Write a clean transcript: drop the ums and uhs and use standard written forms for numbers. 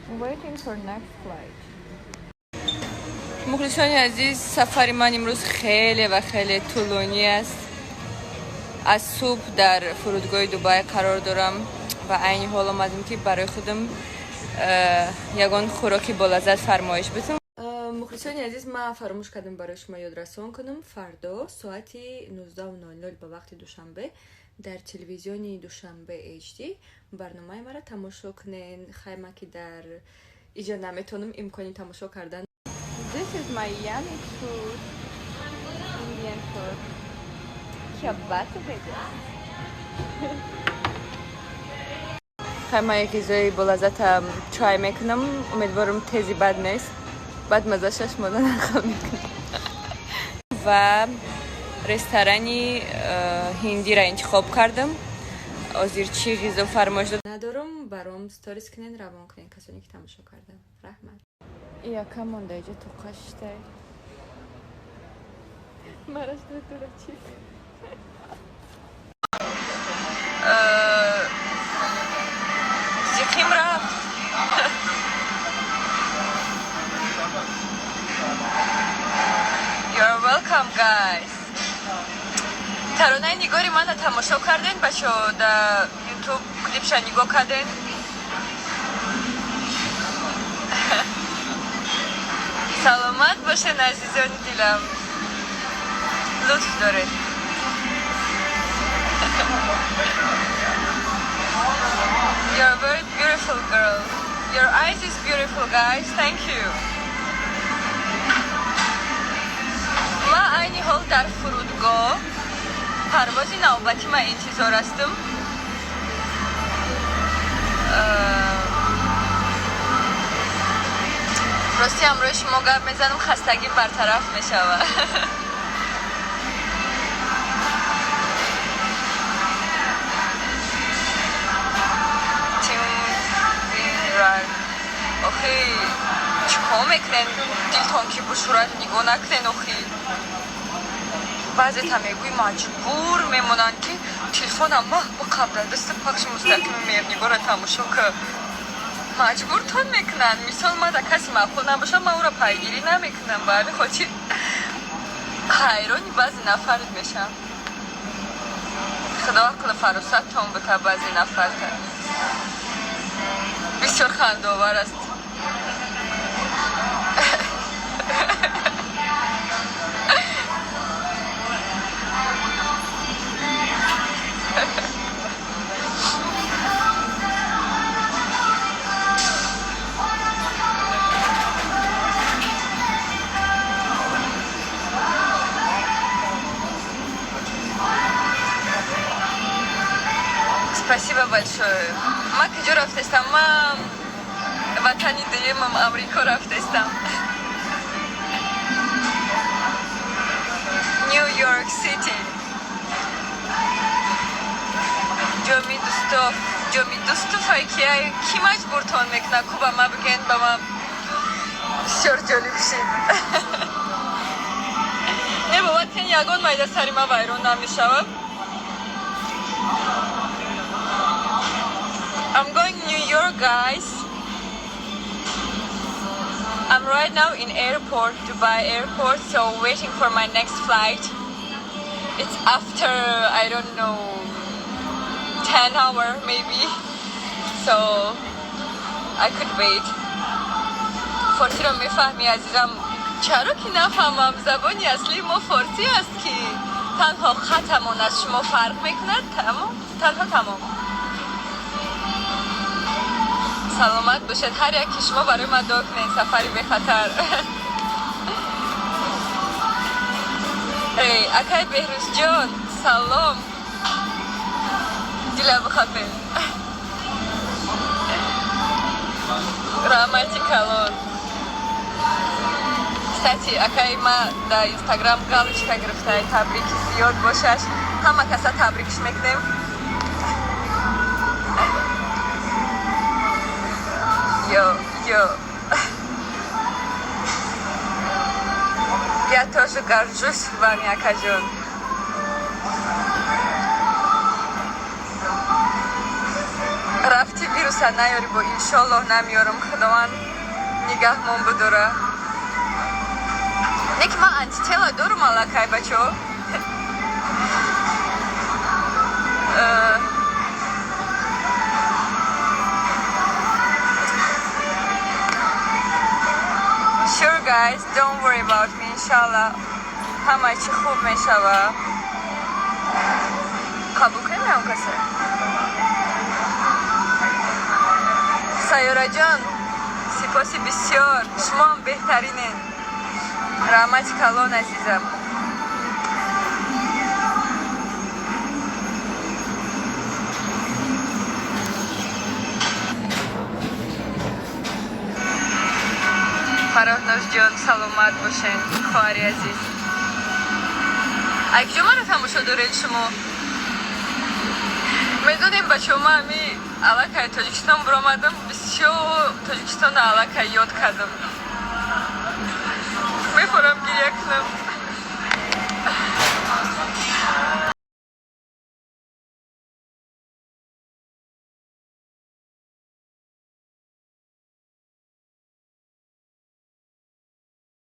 Waiting for next flight. Мухлисони азиз, сафари ман имрӯз хеле ва хеле тӯлонӣ аст. Аз субҳ дар фурудгоҳи Дубай қарор дорам ва айни ҳол омадем, ки барои худам ягон хӯроки болаззат фармоиш битам. Мухлисони азиз, ман фаромӯш кардам барои шумо ёдрасон кунам: фардо соати 19:00 ба вақти Душанбе дар телевизиони Душанбе HD барномаи маро тамошо кунен. Хайма ки дар иҷо наметонам имкони тамошо кардан. This is my yummy food, Indian food. क्या बात है! Хай, ман як ғизои болаззата чой мекунам. Умедворам, тези бад нест. Баъд мазза шумо нақл мекунам. Ва ресторани ҳиндиро интихоб кардам. Ҳозир чӣ ғизо фармоиш дод надорам. Баром сторис кунен, равон кунен, касоне ки тамошо кардам. Раҳмат. Яка монда иҷа тоқа шиштай. Мараш дура чиз. Зихим рафт. You're welcome, guys. Таронаи нигори мана тамошо карден, бачо, да Ютуб клипша нигоҳ карден? Саломат бошен, азизони дилам. Лутф доред. You're a very beautiful girl. Your eyes is beautiful, guys. Thank you. Ман айни ҳол дар фурудгоҳ парвози навбати ман интизор ҳастам. Рости, ҳамроҳи шумо гап мезанам, хастагим бартараф мешавад. Охи, чӣ кор мекунен? Дилтон ки бушурад, нигоҳ накунен. Охи, баъзета мегӯй, маҷбур мемонанд, ки телефонам маҳ биқаб дар дасти пахши мустақими Меҳрнигорро тамошо ка. Маҷбуртон мекунанд. Мисол, ман да касе маъқул набошам, ман ӯро пайгирӣ намекунам. Ба ҳамин хотир ҳайрони баъзе нафарат мешавам. Худо ақлу фаросаттон бита баъзе нафарта. Бисёр хандаовар аст. Спасибо большое. Ман куҷо рафтестам? Ман ватани дуюмам Амрико рафтестам. New York City. Ҷоми дӯстов, ҷоми дӯстуфай ки маҷбуртон мекунад? Ку ба ман бигӯен, ба ман бисёр ҷолиб шид. Не, бовар кунед, ягон майда сари ман вайрон намешавад. I'm going New York, guys. I'm right now in airport, Dubai airport, so waiting for my next flight. It's after, I don't know, 10 hour maybe. So I could wait. فارسی رو میفهمی عزیزم؟ چرا که نفهمم؟ زبانی اصلی ما فارسی است که تنها خطمون از شما فرق میکند. تمام، تنها تمام. саломат бошед ҳар яки шумо. Барои ман дуо кунед, сафари бехатар. Эй, акай Беҳрӯзҷон, салом, дила бихапе. Раҳмати калон. Кстати, акай ма дар Инстаграм галочка гирифта. Табрики зиёд бошаш. Ҳама каса табрикш мекунем. Йо, йо. Я тоже горжусь вами, акаҷон. Рафти. Вируса наёри бо, иншоллоҳ намеёрам, Худованд нигаҳмон бидора. Не ки ман антитела дорум аллакай, бачаҳо. Sure guys, don't worry about me, inshallah. Ҳама чӣ хуб мешава. Қабул кунем он касе? Сайёраҷон, сипоси бисёр, шумоам беҳтаринен. Раҳмати калон, азизам. Фароҳнозҷон, саломат бошен, хоҳари азиз. Ай куҷо маро тамошо доред шумо? Медонем, бачаҳо, ман ами аллакай Тоҷикистон биромадам, бисёр Тоҷикистонро аллакай ёд кардам.